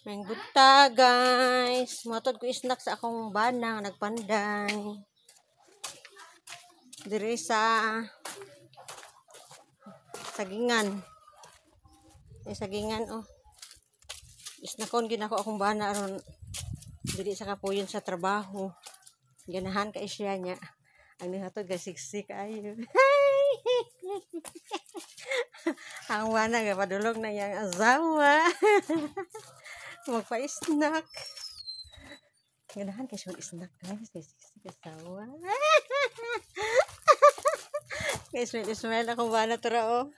May buta, guys. Matod ko snack sa akong bana nagpanday. Dire sa sagingan. Ay, sagingan oh. Snackon gid ako akong bana aron dili sa kapuyon sa trabaho. Ganahan kay siya niya. Ang nihatod kay siksik ayo. Ang bana gapadulog na iyang asawa. Magpa-snack. Ganahan kay siya snack, guys. Kay siksik asawa. Kay smile smile akong bana tura oh.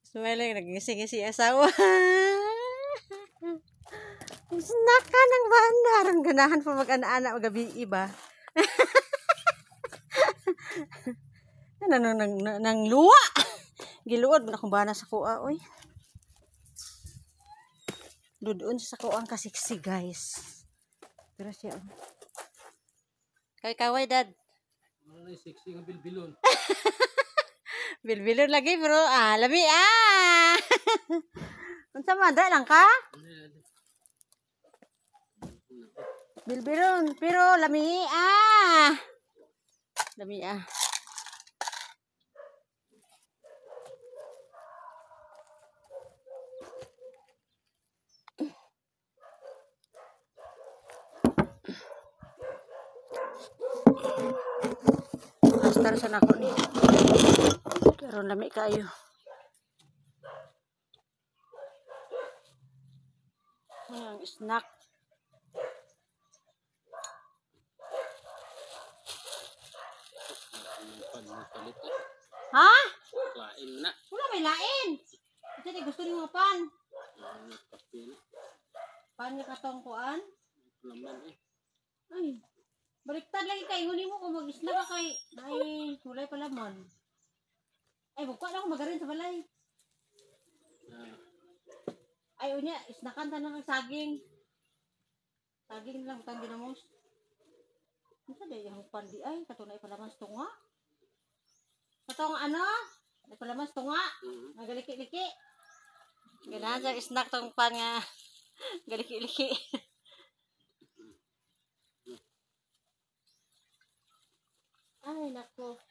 Smile nagising si asawa. Snack ka ng bana. Aron ganahan pa mag-ana-ana gabi iba. Ano nang luwa. Giluod man akong bana sa kuha oy. Dudoon sa kuha ang kasiksi, guys. Pero siya oh. Kay kaway dad. Ano na siksi nga bilbilon. Bilbilon lagi bro. Ah, labi ah. Unsa man dra lang ka? Bilbilon pero lami ah. Lami ah. Astar sa nako ni. Karon lami kayo. Ang snack. Ha? Lain na. Wala may lain. Kasi gusto niyo nga pan. Pan nga katong kuan? Laman eh. Ay. Baliktad lagi kay huli mo kung mag-snack ka kay ay walay palamon. Ay bugko na ako magarin sa balay. Ay unya snackan ta ng saging. Saging lang tang ginamos. Unsa day ang pan di ay katunay palaman tunga. Katong ano? Ay palaman tunga. Nagaliki-liki. Ganahan sa snack tong pan nga galiki-liki. Ay nako.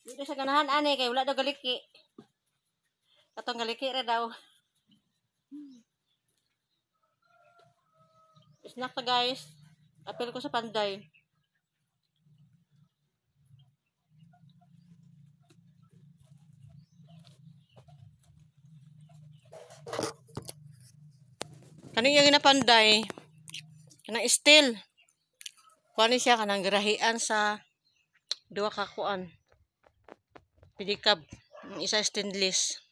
Dito sa ganahan ani kay wala daw galiki. Katong galiki ra daw. Snack ta, guys. Apil ko sa panday. Kani yung ginapanday? Kanang steel. Kuan siya kanang garahian sa duha ka kuan. Pedicab, isa stainless.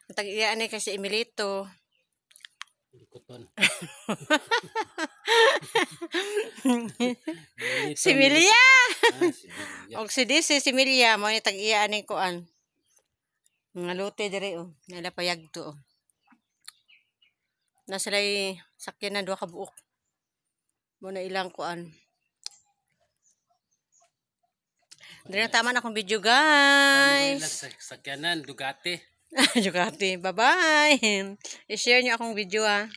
Ang tag-iya ani kay si Emilito. Likuton. Si Milia. Ah, si Milia. Og si DC si Milia mo ni tag-iya ani kuan. Mga lote dire oh, nila payagto oh. Na sila'y sakyanan duha ka buok. Mo na ilang kuan. Dire na tama na akong video, guys. Sakyanan, Ducati. Ducati. Bye-bye. I-share niyo akong video ah.